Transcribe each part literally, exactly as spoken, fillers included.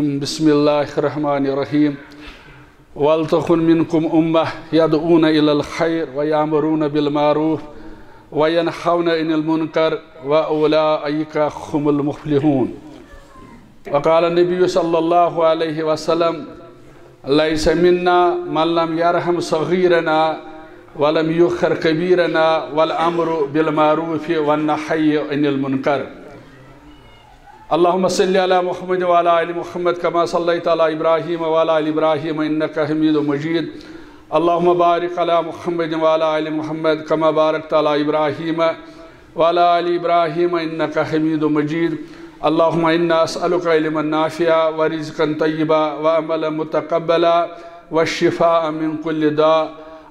بسم الله الرحمن الرحيم. ولتكن منكم أمة يدعون إلى الخير ويأمرون بالمعروف وينهون عن المنكر وأولئك هم المفلحون. وقال النبي صلى الله عليه وسلم: ليس منا من لم يرحم صغيرنا ولم يوقر كبيرنا والأمر بالمعروف والنهي عن المنكر. اللهم صل على محمد وعلى آل محمد كما صليت على إبراهيم وعلى آل إبراهيم إنك حميد مجيد. اللهم بارك على محمد وعلى آل محمد كما باركت على إبراهيم وعلى آل إبراهيم إنك حميد مجيد. اللهم إنا أسألك علما نافعا ورزقا طيبا وعملا متقبلا والشفاء من كل داء.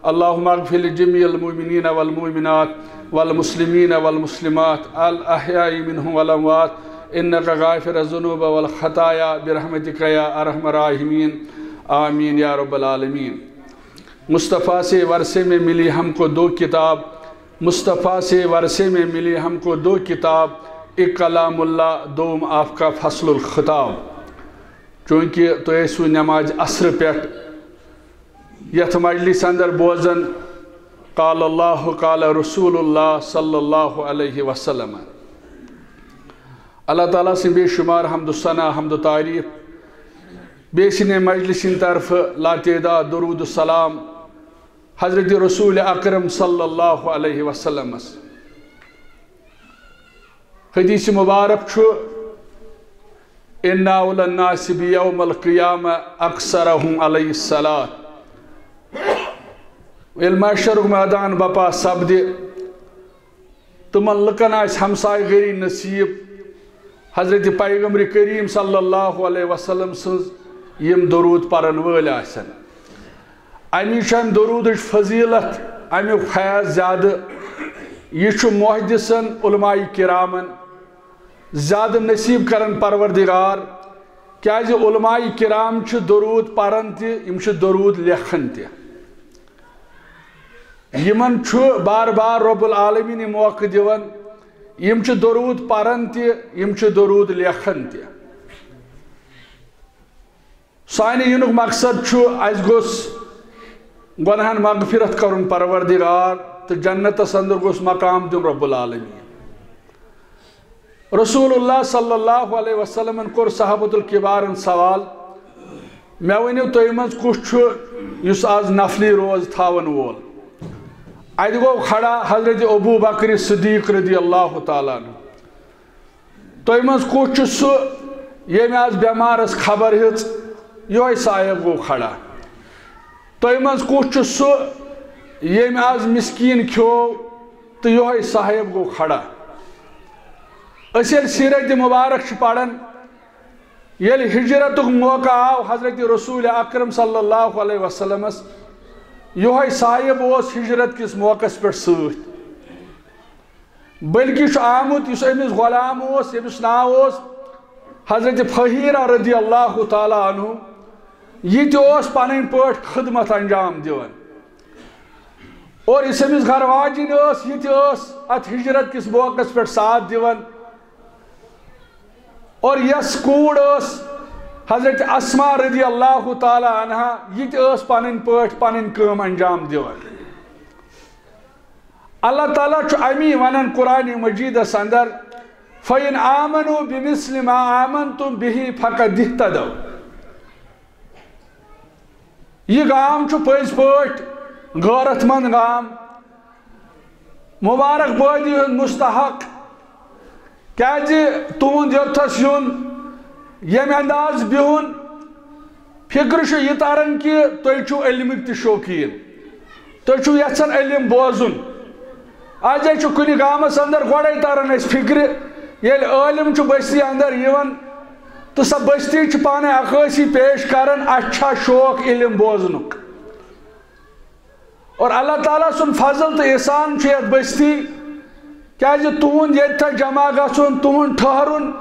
اللهم اغفر لجميع المؤمنين والمؤمنات والمسلمين والمسلمات الأحياء منهم والأموات إنك غافر الذنوب والخطايا برحمتك يا أرحم الراحمين. آمين يا رب العالمين. مصطفیٰ سے ورثے میں ملی ہم کو دو کتاب، مصطفیٰ سے ورثے میں ملی ہم کو دو کتاب، ایک کلام اللہ، دوم آپ کا فصل الخطاب۔ چونکہ تُہۍ ٲسِو نماز عصر پٮ۪ٹھ یتھ مجلس اندر بوزان، قال اللہ قال رسول اللہ صلی اللہ علیہ وسلم۔ اللہ تعالیٰ سٕنٛدۍ بے شمار حمد و ثنا، حمد و تعریف، بیٚیہِ سٕنٛدِ مجلس سٕنٛدِ طرفہٕ لاتعداد درود و سلام حضرت رسول اکرم صلی اللہ علیہ وسلمس۔ حدیث مبارک چھُ، ان اولى الناس بيوم القيامة اكثرهم عليه الصلاة۔ ییٚلہِ محشرُک میدان بپا سپدِ، تِمن لُکن آسہِ ہمسایہِ گٔری نصیب حضرت پیغمبر کریم صلی اللہ علیہ وسلم سٕنٛز یِم درود پرن وٲلۍ آسن۔ امی چھُ امہِ درودٕچ فضیلت، امیُک فیض زیادٕ۔ یہِ چھُ محدثن، علماء کرامن زیادٕ نصیب کران پروردگار، کیازِ علماء کرام چھِ درود پران تہِ، یِم چھِ درود لیکھان تہِ۔ یِمن چھُ بار بار رب العالمین یہِ موقع دِوان، یِم چھِ درود پران تہِ، یِم چھِ درود لیکھان تہِ۔ سانہِ یِنُک مقصد چھُ، اَسہِ گوٚژھ گۄناہن مغفرت کرُن پروردگار تہٕ جنتس اندر گوٚژھ مقام دیُن رب العالمین۔ رسول اللہ صلی اللہ علیہ وسلمن کوٚر صحابۃ الکبارن سوال، مےٚ ؤنِو، تُہۍ منٛز کُس چھُ یُس آز نفلی روز تھاون وول؟ اتہِ گوٚو کھڑا حضرت ابو بکر صدیق رضی اللہ تعالیٰ عنہ۔ تۄہہِ منٛز کُس چھُ سُہ، ییٚمۍ آز بٮ۪مارس خبر ہیٚژ؟ یِہوٚے صاحب گوٚو کھڑا۔ تۄہہِ منٛز کُس چھُ سُہ، ییٚمۍ آز مسکیٖن کھیوٚو؟ تہٕ یِہوٚے صاحب گوٚو کھڑا۔ أسۍ ییٚلہِ سیرت مبارک چھِ پران، ییٚلہِ ہجرتُک موقع آو حضرت رسول اکرم صلی اللہ علیہ وسلمس، یِہوٚے صاحب اوس ہجرت کِس موقعس پٮ۪ٹھ سۭتۍ۔ بلکہِ چھُ آمُت، یُس أمِس غلام اوس، ییٚمِس ناو اوس حضرت فہیرہ رضی اللہ تعالیٰ عنہ، یہِ تہِ اوس پنٕنۍ پٲٹھۍ خدمت انجام دِوان۔ اور یُس أمِس گھر واجِنۍ ٲس، یہِ تہِ ٲس اتھ ہجرت کِس موقعس پٮ۪ٹھ ساتھ دِوان۔ اور یۄس کوٗر ٲس حضرت اسما رضی اللہ تعالیٰ عنہا، یہِ تہِ ٲس پنٕنۍ پٲٹھۍ پنٕنۍ کٲم انجام دِوان۔ اللہ تعالیٰ چھُ امی ونان قرآن مجیدس اندر، فَإِنْ آمَنُوا بِمِثْلِ مَا آمَنْتُمْ بِهِ فَقَدِ اهْتَدَوْا۔ یہِ گام چھُ پٔزۍ پٲٹھۍ غٲرت مند گام، مبارک بٲدی ہُنٛد مستحق، کیازِ تُہُنٛد یوٚتتھس یُن، ییٚمہِ انداز بِہُن، فکر چھُ یہِ تران کہِ تُہۍ چھِو علمٕکۍ تہِ شوقیٖن، تُہۍ چھِو یژھان علم بوزُن۔ از ہے چھُ کُنہِ گامس اندر گۄڈے تران اَسہِ فکرِ، ییٚلہِ عٲلِم چھُ بستی اندر یِوان تہٕ سۄ بستی چھِ پانے عکٲسی پیش کران، اَسہِ چھا شوق علم بوزنُک۔ اور اللہ تعالیٰ سُنٛد فضل تہٕ احسان چھُ یتھ بستی، کیازِ تُہُنٛد ییٚتہِ تھا جمع گژھُن، تُہُنٛد ٹھہرُن،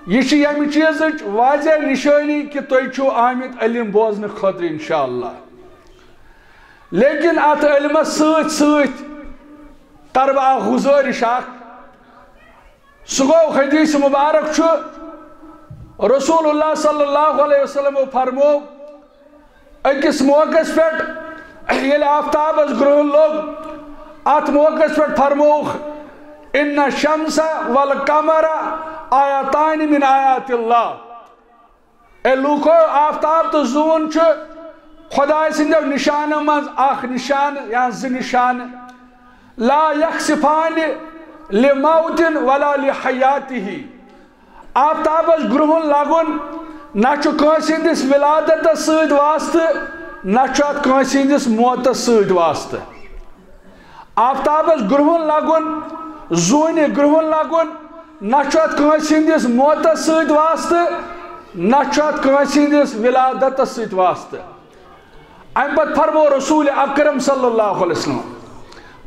یہِ چھِ ییٚمہِ چیٖزٕچ واضح نشٲنی کہِ تُہۍ چھِو آمٕتۍ علم بوزنہٕ خٲطرٕ انشاءاللہ۔ لیکن اتھ علمس سۭتۍ سۭتۍ کرٕ بہٕ اکھ گزٲرِش اکھ۔ سُہ گوٚو، حدیث مبارک چھُ، رسول اللہ صلی اللہ علیہ وسلم فرمو أکِس موقعس پٮ۪ٹھ، ییٚلہِ آفتابس گرٛہُن لوٚگ، اتھ موقعس پٮ۪ٹھ فرمووُکھ، "ان الشمس والقمر آیتان من آیات اللہ"۔ اے لوٗکو، آفتاب تہٕ زوٗن چھُ خۄداے سٕنٛدیو نِشانو منٛز اکھ نِشانہٕ یا زٕ نِشانہٕ۔ لا یخسفان لموت ولا لحیاتہ۔ آفتابس گرٛہُن لگُن نہ چھُ کٲنٛسہِ ہٕنٛدِس ولادتس سۭتۍ واسطہٕ، نہ چھُ اتھ کٲنٛسہِ ہٕنٛدِس موتس سۭتۍ واسطہٕ۔ آفتابس گرٛہُن لگُن، زوٗنہِ گرٛہُن لگُن، نہ چھُ اتھ کٲنٛسہِ ہٕنٛدِس موتس سۭتۍ واسطہٕ، نہ چھُ اتھ کٲنٛسہِ ہٕنٛدِس ولادتس سۭتۍ واسطہٕ۔ امہِ پتہٕ فرمو رسول اکرم صلی اللہ علیہ وسلم،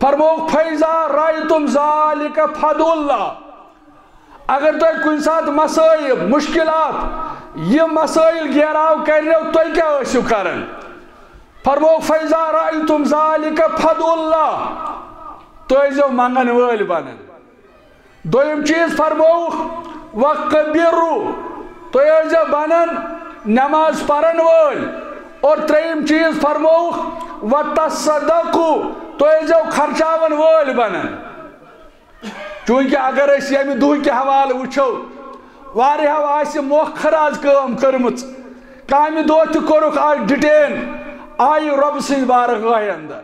فرمو، "فیضا رأیتم ذالک فدعوا اللہ"۔ اگر تۄہہِ کُنہِ ساتہٕ مصائب، مشکلات، یہِ مسائل گیراو کرنو، تُہۍ کیٛاہ ٲسِو کران؟ فرمو، "فیضا رأیتم ذالک فدعوا اللہ"، تُہۍ ٲسۍزیو منگن وٲلۍ بنان۔ دوٚیِم چیٖز فرمووُکھ، "وقبروا"، تُہۍ ٲسۍزیو بنان نماز پرن وٲلۍ۔ اور ترٛیٚیِم چیٖز فرمووُکھ، "وتصدقوا"، تُہۍ ٲسۍزیو خرچاون وٲلۍ بنان۔ چوٗنٛکہِ اگر أسۍ ییٚمہِ دۄہہٕ کہِ حوالہٕ وٕچھو، واریاہو آسہِ مۄکھ خراج کٲم کٔرمٕژ، کامہِ دۄہ تہِ کوٚرُکھ آز detain، آیہِ رۄبہٕ سٕنٛزِ بارگاہہِ اندر۔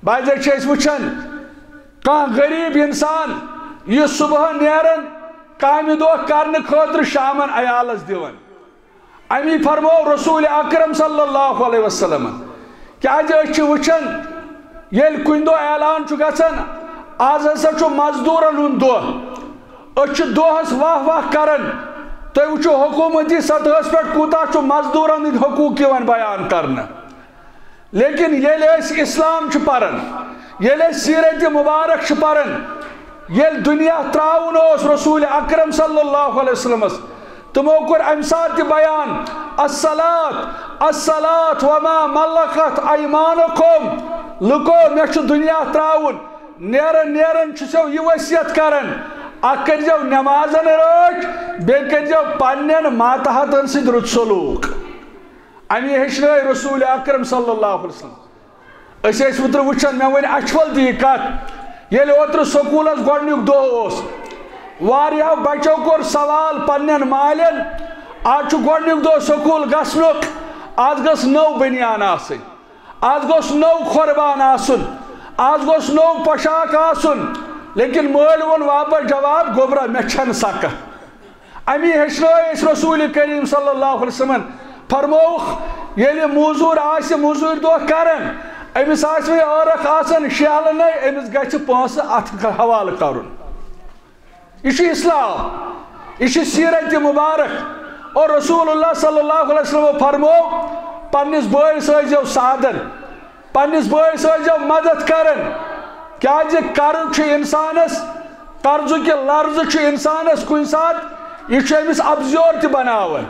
بعضے چھِ أسۍ وٕچھان، کانٛہہ غریٖب اِنسان یُس صُبحن نیران کامہِ دۄہ کرنہٕ خٲطرٕ شامن عیالس دِوان۔ امی فرمو رسول اکرم صلی اللہ علیہ وسلم، کیازِ أسۍ چھِ وٕچھان، ییٚلہِ کُنہِ دۄہ اعلان چھُ گژھان، "آز ہسا چھُ مزدوٗرن ہُنٛد دۄہ"، أسۍ چھِ دۄہس واہ واہ کران۔ تُہۍ وٕچھِو، حکوٗمتی سطحس پٮ۪ٹھ کوٗتاہ چھُ مزدوٗرن ہٕنٛدۍ حقوٗق یِوان بیان کرنہٕ۔ لیکن ییٚلہِ أسۍ اسلام چھِ پران، ییٚلہِ أسۍ سیرت مبارک چھِ پران، ییٚلہِ دُنیا ترٛاوُن اوس رسول اکرم صلی اللہ علیہ وسلمس، تِمو کوٚر امہِ ساتہٕ تہِ بیان، "الصلاة، الصلاة وما ملکت ایمانکم"۔ لُکو، مےٚ چھُ دُنیا ترٛاوُن، نیران نیران چھُسو یہِ وصیت کران، اکھ کٔرۍزیو نمازن رٲچھ، بیٚیہِ کٔرۍزیو پننٮ۪ن ماتحتن سۭتۍ رُت سلوٗک۔ امی ہیٚچھنٲے رسول اکرم صلی اللہ علیہ وسلم۔ أسۍ ٲسۍ اوترٕ وٕچھان، مےٚ ؤنۍ اچھول تہِ یہِ کتھ، ییٚلہِ اوترٕ سکوٗلس گۄڈٕنیُک دۄہ اوس، واریاہو بچو کوٚر سوال پننٮ۪ن مالٮ۪ن، "آز چھُ گۄڈٕنیُک دۄہ سکوٗل گژھنُک، آز گٔژھ نٔو بٔنیان آسٕنۍ، آز گوٚژھ نوٚو قۄربان آسُن، آز گوٚژھ نوٚو پۄشاک آسُن"۔ لیکن مٲلۍ ووٚن واپس جواب، "گوٚبرا، مےٚ چھَنہٕ سکت۔" امی ہیٚچھنٲے أسۍ رسول کریم صلی اللہ علیہ وسلمن۔ فرمووُکھ، ییٚلہِ موٚزوٗر آسہِ موٚزوٗرۍ دۄہ کران، أمِس آسہِ وۄنۍ ٲرکھ آسان شیہلہٕ نَے، أمِس گژھِ پونٛسہٕ اَتھ حوالہٕ کرُن۔ یہِ چھُ اسلام، یہِ چھِ سیرت مبارک۔ اور رسول اللہ صلی اللہ علیہ وسلم فرمو، پننِس بٲیِس ٲسۍزیو سادن، پننِس بٲیِس ٲسۍزیو مدد کران، کیازِ قرض چھُ انسانس، قرضُک یہِ لرزٕ چھُ انسانس کُنہِ ساتہٕ، یہِ چھُ أمِس ابزیور تہِ بناوان۔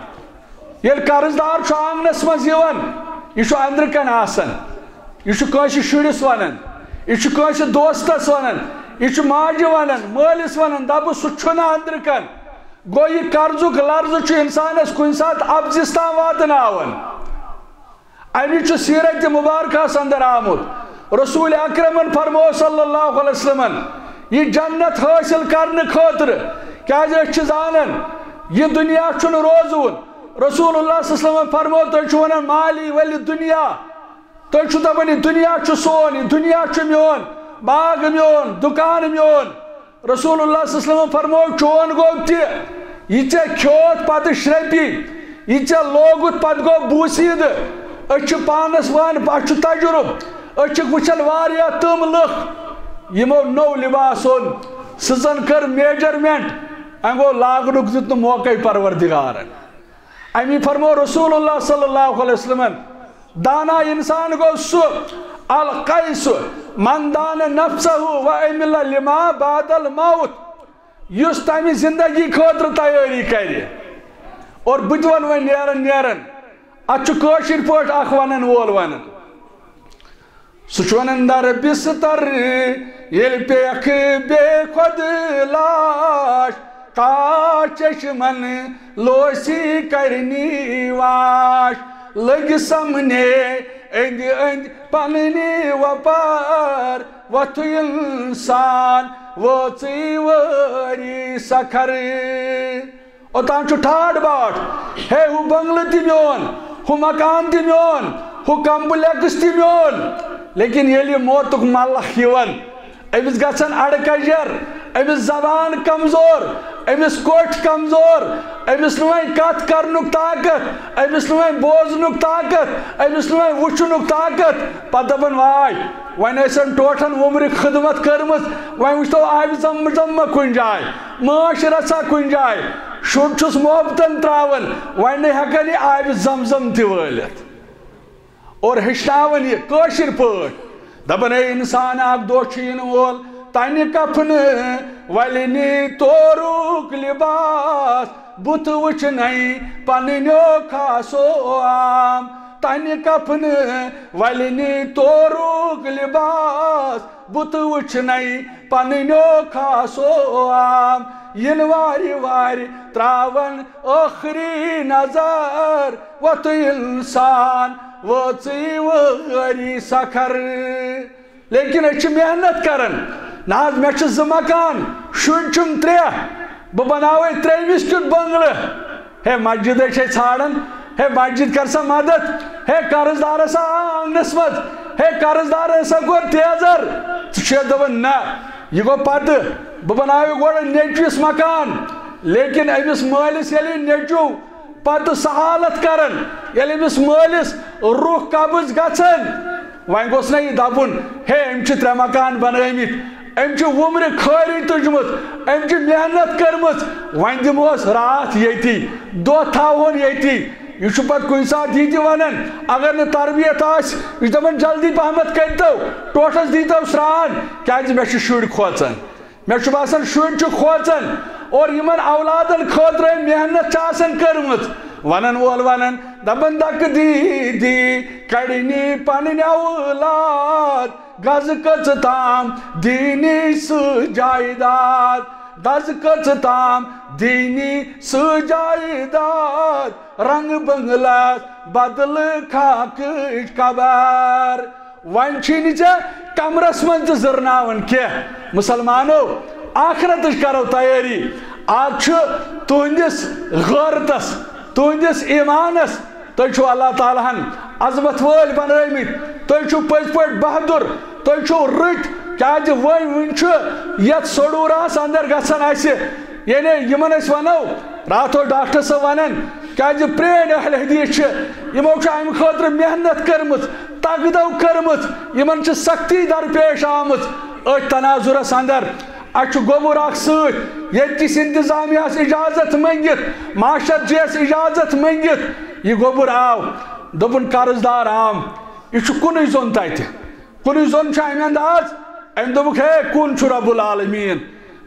ییٚلہِ قرض دار چھُ آنگنس منٛز یِوان، یہِ چھُ أنٛدرٕ کَنہِ آسان، یہِ چھُ کٲنٛسہِ شُرِس وَنان، یہِ چھُ کٲنٛسہِ دوستس وَنان، یہِ چھُ ماجہِ وَنان، مٲلِس وَنان، دَپُس، سُہ چھُنہٕ أنٛدرٕ کَنہِ۔ گوٚو، یہِ قرضُک لرزٕ چھُ اِنسانَس کُنہِ ساتہٕ اَپزِس تام واتناوان۔ اَمِچ چھُ سیرت مبارکہس اندر آمُت۔ رسول اکرمن فرموو صلی اللہ علیہ وسلمن، یہِ جنت حٲصِل کرنہٕ خٲطرٕ، کیازِ أسۍ چھِ زانان، یہِ دُنیا چھُنہٕ روزوُن۔ رسول اللہ صلی اللہ علیہ وسلمن فرموو، تُہۍ چھِو ونان، مالی ولی دُنیا، تُہۍ چھِو دپان، یہِ دُنیا چھُ سون، یہِ دُنیا چھُ میون، باغ میون، دُکان میون۔ رسول اللہ صلی اللہ علیہ وسلم فرموو، چون گوٚو تہِ، یہِ ژےٚ کھیوتھ پتہٕ شرپی، یہِ ژےٚ لوگُتھ پتہٕ گوٚو بوسیٖدٕ۔ أسۍ چھِ پانس وان، اَسہِ چھُ تجرُبہٕ، أسۍ چھِ وٕچھان واریاہ تِم لٕکھ، یِمو نوٚو لباس اوٚن، سٕژن کٔر measurement، وۄنۍ گوٚو لاگنُک دیُت نہٕ موقعے پروردگارن۔ امی فرموو رسول اللہ صلی اللہ علیہ وسلمن، دانا انسان گوٚو سُہ، القیس من دان نفسہ و عمل لما بعد الموت، یُس تمہِ زندگی خٲطرٕ تیٲری کرِ۔ اور بہٕ تہِ ونہٕ وۄنۍ نیران نیران، اتھ چھُ کٲشِر پٲٹھۍ اکھ ونن وول ونان۔ سُہ چھُ ونان، در بستر ییٚلہِ پیکھ بے خۄد لاش، کا چشمن لوسی کرنی واش، لٔگۍ سمنے أنٛدۍ أنٛدۍ پننہِ وپار، وۄتھٕ انسان وٲژٕے وٲری سکھر۔ اوٚتام چھُ ٹھاٹھ باٹھ، ہے ہُہ بنگلہٕ تہِ میون، ہُہ مکان تہِ میون، ہُہ کمپلیکس تہِ میون، لیکن ییٚلہِ موتُک ملخ یِوان، أمِس گژھن اَڑٕ کَجر، أمِس زبان کمزور، أمِس کوٚٹھۍ کمزور، أمِس نہٕ وۄنۍ کتھ کرنُک طاقت، أمِس نہٕ وۄنۍ بوزنُک طاقت، أمِس نہٕ وۄنۍ وٕچھنُک طاقت۔ پتہٕ دپان، واے، وۄنۍ ٲسن ٹوٹھن وُمرِ خدمت کٔرمٕژ، وۄنۍ وٕچھتو آبِ زم زم ما کُنہِ جایہِ، ماچھ رژھا کُنہِ جایہِ، شُر چھُس محبتن تراوان، وۄنۍ نہٕ ہٮ۪کان یہِ آبِ زم زم تہِ وٲلِتھ۔ اور ہیٚچھناوان یہِ کٲشِر پٲٹھۍ۔ دَپان، اے اِنسان، اَکھ دۄہ چھُ یِنہٕ وول، تَنہِ کَفنہٕ وَلہِ نی تورُک لِباس، بُتھ وٕچھنَے پَنٕنیو خاصو عام۔ تَنہِ کَفنہٕ وَلہِ نی تورُک لِباس، بُتھ وٕچھنَے پننیو خاصو عام۔ یِن وارِ وارِ تراون ٲخری نظر، وۄتھٕ انسان وٲژٕے وٲری سکھر۔ لیکن أسۍ چھِ محنت کران۔ نہ حظ، مےٚ چھِ زٕ مکان، شُرۍ چھِم ترٛےٚ، بہٕ بناوے ترٛیٚیمِس کیُتھ بنگلہٕ۔ ہے مسجد چھے ژھانڈان، ہے مسجد کر سا مدد، ہے قرض دار سا آنگنس منٛز، ہے قرض دار سا کوٚر تیزر۔ ژٕ چھے دپان نہ، یہِ گوٚو پتہٕ، بہٕ بناوٕ گۄڈٕ نیٚچوِس مکان۔ لیکن أمِس مٲلِس ییٚلہِ نیٚچو پتہٕ سہالت کران، ییٚلہِ أمِس مٲلِس روح قبض گژھان، وۄنۍ گوٚژھ نہ یہِ دپُن، ہے، أمۍ چھِ ترٛےٚ مکان بنٲومٕتۍ، أمۍ چھِ وُمرِ خٲری تُجمٕژ، أمۍ چھِ محنت کٔرمٕژ، وۄنۍ دِمہوس راتھ ییٚتی، دۄہ تھاوہون ییٚتی۔ یہِ چھُ پتہٕ کُنہِ ساتہٕ یہِ تہِ ونان، اگر نہٕ تربیت آسہِ، یہِ چھُ دپان، جلدی پہمتھ کٔرۍتو، ٹوٹھس دیٖتو سرٛان، کیازِ مےٚ چھِ شُرۍ کھوژان۔ مےٚ چھُ باسان، شُرۍ چھِ کھوژان اور یِمن اولادن خٲطرٕ أمۍ محنت چھِ آسان کٔرمٕژ۔ ونن وول ونان، دپان، دکہٕ دی دی کڑنی پنٕنۍ اولاد، گز کٔژ تام دینی سُہ جائیداد، گز کٔژ تام دینی سُہ جائیداد، رنگ بنگلس بدلہٕ خاکٕچ قبر۔ وۄنۍ چھُے نہٕ ژےٚ کمرس منٛز تہِ زٕرناوُن کینٛہہ۔ مسلمانو، آخرتٕچ کرو تیٲری۔ آز چھُ تُہنٛدِس غٲرتس، تُہنٛدِس ایمانس، تُہۍ چھِو اللہ تعالیٰ ہن عظمت وٲلۍ بنٲومٕتۍ، تُہۍ چھِو پٔزۍ پٲٹھۍ بہادُر، تُہۍ چھِو رٕتۍ، کیازِ وۄنۍ وُنہِ چھُ یتھ سڈوراہس اندر گژھان اسہِ، یعنی یِمن أسۍ ونو، راتھ اوس ڈاکٹر صٲب ونان، کیازِ پرٲنۍ اہل حدیث چھِ، یِمو چھِ امہِ خٲطرٕ محنت کٔرمٕژ، تگدو کٔرمٕژ، یِمن چھِ سختی درپیش آمٕژ۔ أتھۍ تناظرس اندر اسہِ چھُ گوٚبُر اکھ سۭتۍ، ییٚتہِ کِس انتظامیہس اجازت مٔنگِتھ، ماسٹر جی یس اجازت مٔنگِتھ یہِ گوٚبُر آو، دوٚپُن، قرض دار عام، یہِ چھُ کُنُے زوٚن تتہِ۔ کُنُے زوٚن چھُ امہِ انداز، أمۍ دوٚپُکھ، ہے، کُن چھُ رب العالمین؟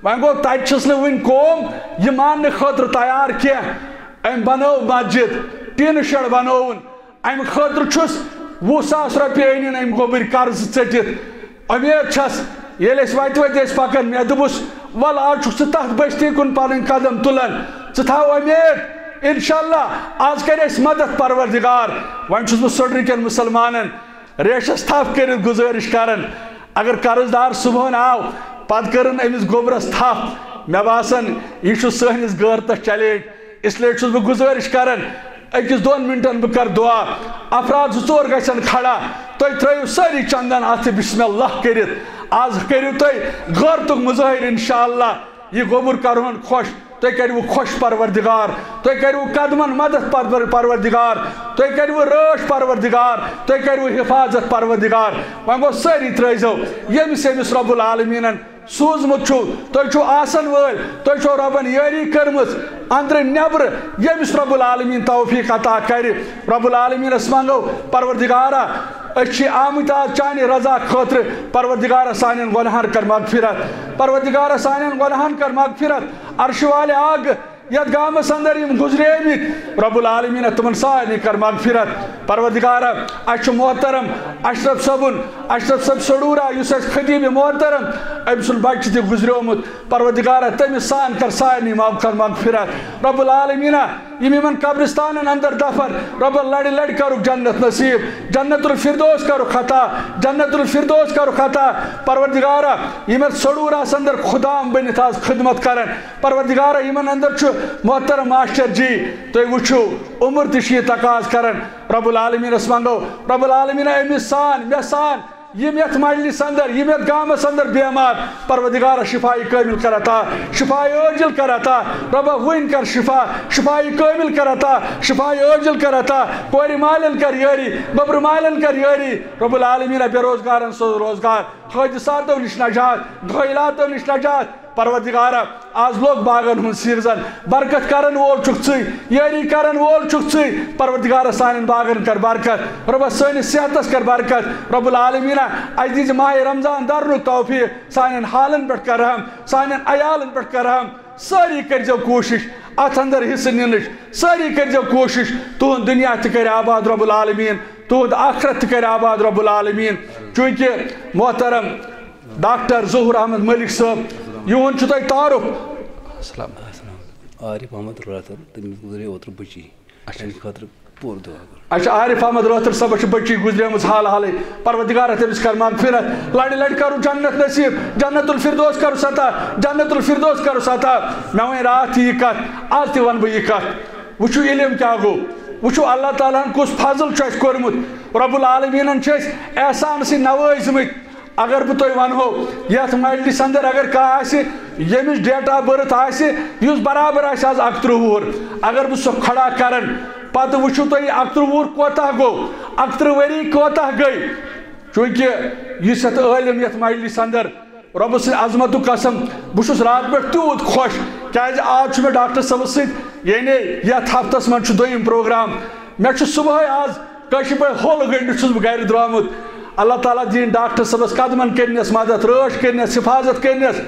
وۄنۍ گوٚو، تتہِ چھِس نہٕ وُنہِ قوم یہِ ماننہٕ خٲطرٕ تیار کینٛہہ۔ أمۍ بنٲو مسجد، ٹیٖنہٕ شیڈ بنووُن، امہِ خٲطرٕ چھُس وُہ ساس رۄپیہِ أنِن أمۍ گوٚبٕرۍ قرضہٕ ژٔٹِتھ۔ اُمید چھس، ییٚلہِ أسۍ وتہِ وتہِ ٲسۍ پکان، مےٚ دوٚپُس، ول، آز چھُکھ ژٕ تتھ بستی کُن پنٕنۍ قدم تُلان، ژٕ تھاو اُمید، انشاءاللہ آز کرِ اَسہِ مدد پروردگار۔ وۄنۍ چھُس بہٕ سُڈرِ کٮ۪ن مسلمانن ریشس تھپھ کٔرِتھ گُزٲرِش کران، اگر قرض دار صبحن آو، پتہٕ کٔرٕن أمِس گوٚبرس تھپھ، مےٚ باسان، یہِ چھُ سٲنِس غٲرتس چیلنج۔ اس لیے چھُس بہٕ گُزٲرِش کران، أکِس دۄن منٹن بہٕ کرٕ دُعا، افراد زٕ ژور گژھن کھڑا، تُہۍ ترٲیِو سٲری چندن اتھٕ بسم اللہ کٔرِتھ۔ آز کٔرِو تُہۍ غٲرتُک مظٲہر، انشاءاللہ یہِ گوٚبُر کرہون خۄش۔ تُہۍ کٔرِو خۄش پروردگار، تُہۍ کٔرِو قدمن مدد پرور-، پروردگار، تُہۍ کٔرِو رٲچھ پروردگار، تُہۍ کٔرِو حفاظت پروردگار۔ وۄنۍ گوٚو، سٲری ترٲیزیو ییٚمِس ییٚمِس رب العالمیٖنن سوٗزمُت چھُو، تُہۍ چھِو آسن وٲلۍ، تُہۍ چھِو رۄبن یٲری کٔرمٕژ أنٛدرٕ نٮ۪برٕ، ییٚمِس رۄب العالمیٖن توفیٖق عطا کرِ۔ رۄب العالمیٖنس منٛگو، پروردگارا، أسۍ چھِ آمٕتۍ آز چانہِ رضا خٲطرٕ، پروردگارا، سانٮ۪ن گۄنہن کر مغفرت، پروردگارا، سانٮ۪ن گۄنہن کر مغفرت، عرشہِ والہِ آگہٕ یتھ گامس اندر یم گزریمٕتۍ، رب العالمین تمن سارنٕے کر مغفرت۔ پروردگارا، اسہِ چھُ محترم اشرف صٲبُن، اشرف صٲب سڈورا، یُس اسہِ خطیب محترم، أمۍ سُنٛد بچہِ تہِ گزریومُت۔ پروردگارا، تٔمِس سان کر سارنٕے مغ-، کر مغفرت۔ رب العالمینا، یم یمن قبرستانن اندر دفن، رب لڑِ لڑِ کرُکھ جنت نصیب، جنت الفردوس کرُکھ عطا، جنت الفردوس کرُکھ عطا۔ پروردگارا، یم یتھ سڈورس اندر خدام بٔنِتھ آز خدمت کرن، پروردگارا، یمن اندر چھُ محترم ماسٹر جی، تُہۍ وٕچھِو، عمر تہِ چھُ یہِ تقاض کران۔ رب العالمینس منگو، رب العالمین، أمِس سان، مےٚ سان، یم یتھ مجلس اندر، یم یتھ گامس اندر بیمار، پروردگارا، شفا کامل کر عطا، شفا عاجل کر عطا۔ ربا، وٕنۍ کر شفا، شفا کامل کر عطا، شفا عاجل کر عطا۔ کورِ مالن کر یٲری، گوٚبرِ مالن کر یٲری۔ رب العالمین، بے روزگارن سوز روزگار، حٲدثاتو نِش نجات، گٲیلاتو نِش نجات۔ پروردگارا، آز لوٚگ باغن ہُنٛد season، برکت کرن وول چھُکھ ژٕے، یٲری کرن وول چھُکھ ژٕے۔ پروردگارا، سانٮ۪ن باغن کر برکت، رۄبا، سٲنِس صحتس کر برکت۔ رب العالمینا، اسہِ دیٖزِ ماہِ رمضان درنُک توفیق، سانٮ۪ن حالن پٮ۪ٹھ کر رحم، سانٮ۪ن عیالن پٮ۪ٹھ کر رحم۔ سٲری کٔرۍزیو کوٗشش اتھ اندر حصہٕ نِنٕچ، سٲری کٔرۍزیو کوٗشش، تُہُنٛد دُنیا تہِ کرِ آباد رب العالمین، تُہُنٛد آخرت تہِ کرِ آباد رب العالمین۔ چوٗنٛکہِ محترم ڈاکٹر ظہور احمد ملک صٲب، یِہُنٛد چھُ تۄہہِ تعارُف۔ السلام۔ السلام۔ عارف احمد رٲتھر، تٔمِس گُزرے اوترٕ بٔچی۔ اچھا۔ تَمہِ خٲطرٕ پوٗرٕ دُعا کرو۔ اچھا، عارف احمد رٲتھر صٲبس چھِ بٔچی گُزریمٕژ حال حالٕے۔ پروردگارا، تٔمِس کر مغفرت۔ لڑِ لڑِ کرُن جنت نصیب۔ جنت الفردوس کرُس عطا۔ جنت الفردوس کرُس عطا۔ مےٚ وَنہِ راتھ تہِ یہِ کتھ، آز تہِ ونہٕ بہٕ یہِ کتھ۔ وٕچھِو علم کیٛاہ گوٚو۔ وٕچھِو اللہ تعالیٰ ہن کُس فضل چھُ اَسہِ کوٚرمُت۔ رب العالمیٖنن چھِ أسۍ احسان سۭتۍ نوٲزمٕتۍ۔ اگر بہٕ تۄہہِ ونہو، یتھ مجلس اندر اگر کانٛہہ آسہِ، ییٚمِس date of birth آسہِ، یُس برابر آسہِ آز اکترٕہ وُہُر، اگر بہٕ سُہ کھڑا کرن، پتہٕ وٕچھِو تُہۍ اکترٕہ وُہُر کوتاہ گوٚو، اکترٕہ ؤری کوتاہ گٔے۔ چوٗنٛکہِ یُس یتھ عٲلم یتھ مجلس اندر، رۄبہٕ سٕنٛدِ عظمتُک قسم، بہٕ چھُس راتہٕ پٮ۪ٹھ تیوٗت خۄش، کیازِ آز چھُ مےٚ ڈاکٹر صٲبس سۭتۍ، یعنی یتھ ہفتس منٛز چھُ دوٚیِم پروگرام۔ مےٚ چھُ صبحٲے آز کٲشِر پٲٹھۍ ہول گٔنٛڈِتھ چھُس بہٕ گرِ درٛامُت۔ اللہ تعالیٰ دِیِن ڈاکٹر صٲبس قدمن کٔرنس مدد، رٲچھ کٔرنس، حفاظت کٔرنس۔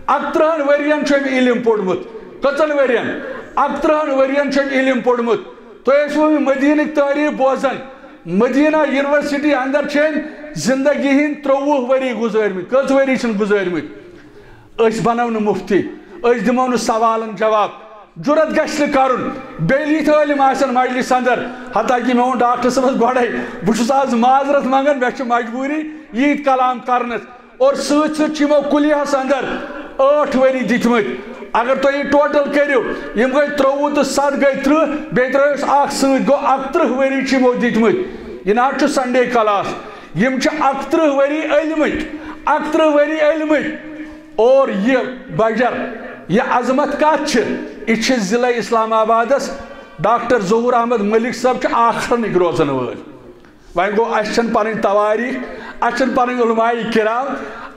اکترٕہن ؤرین چھُ أمۍ علم پوٚرمُت۔ کٔژن ؤرین؟ اکترٕہن ؤرین چھُ أمۍ علم پوٚرمُت۔ تُہۍ ٲسِو وۄنۍ مدیٖنٕکۍ تعریٖف بوزان۔ مدیٖنہ یونیورسٹی اندر چھِ أمۍ زندگی ہٕنٛدۍ ترٛۆوُہ ؤری گُزٲرمٕتۍ۔ کٔژ ؤری چھِنہٕ گُزٲرمٕتۍ؟ أسۍ بنو نہٕ مفتی، أسۍ دِمو نہٕ سوالن جواب۔ جُرت گژھِ نہٕ کرُن۔ بیٚیہِ یِتھۍ عٲلم آسن مجلس اندر، حتیٰ کہ مےٚ ووٚن ڈاکٹر صٲبس گۄڈے، بہٕ چھُس آز معذرت منگان، مےٚ چھِ مجبوٗری ییٖتۍ کلام کرنس۔ اور سۭتۍ سۭتۍ چھِ یِمو کُلیہس اندر ٲٹھ ؤری دِتمٕتۍ۔ اگر تُہۍ یہِ total کٔرِو، یِم گٔے ترٛۆوُہ تہٕ ستھ گٔے ترٕٛہ، بیٚیہِ ترٲیوس اکھ سۭتۍ، گوٚو اکترٕٛہ ؤری چھِ یِمو دِتمٕتۍ۔ یہِ نہ حظ چھُ Sunday class، یِم چھِ اکترٕٛہ ؤری علمٕکۍ، اکترٕٛہ ؤری علمٕکۍ۔ اور یہِ بجر، یہِ عظمت کتھ چھِ؟ یہِ چھِ ضلع اسلام آبادس۔ ڈاکٹر ظہور احمد ملک صٲب چھِ آخرنٕکۍ روزن وٲلۍ۔ وۄنۍ گوٚو، اسہِ چھنہٕ پنٕنۍ تواریٖخ، اسہِ چھنہٕ پنٕنۍ علماء کرام۔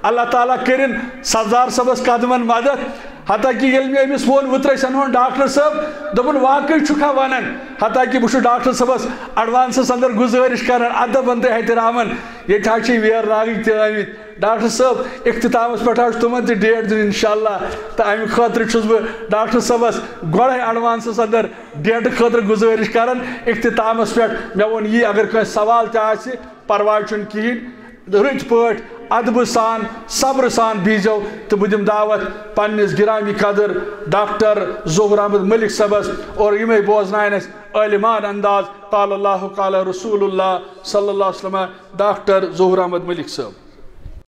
اللہ تعالیٰ کٔرِن سردار صٲبس قدمن مدد۔ حتیٰ کہ ییٚلہِ مےٚ أمِس ووٚن، اوترٕ ٲسۍ انہون ڈاکٹر صٲب، دوٚپُن، واقعٕے چھُکھا ونان؟ حتیٰ کہ بہٕ چھُس ڈاکٹر صٲبس advance اندر گُزٲرِش کران، ادبن تہٕ احترامن، ییٚتہِ حظ چھِ ویرناگٕکۍ تہِ آمٕتۍ۔ ڈاکٹر صٲب، اختتامس پٮ۪ٹھ حظ چھُ تِمن تہِ date دیُن انشاءاللہ، تہٕ امہِ خٲطرٕ چھُس بہٕ ڈاکٹر صٲبس گۄڈے advance اندر date خٲطرٕ گُزٲرِش کران۔ اختتامس پٮ۪ٹھ مےٚ ووٚن یی، اگر کٲنٛسہِ سوال تہِ آسہِ، پرواے چھُنہٕ کِہیٖنۍ، رٕتۍ پٲٹھۍ، ادبہٕ سان، صبرٕ سان بیٖزیو، تہٕ بہٕ دِمہٕ دعوت پننِس گرامی قدر ڈاکٹر ظہور احمد ملک صٲبس، اور یِمے بوزناون اسہِ عٲلمان انداز، قال اللہ قال رسول اللہ صلی اللہ علیہ وسلم، ڈاکٹر ظہور احمد ملک صٲب۔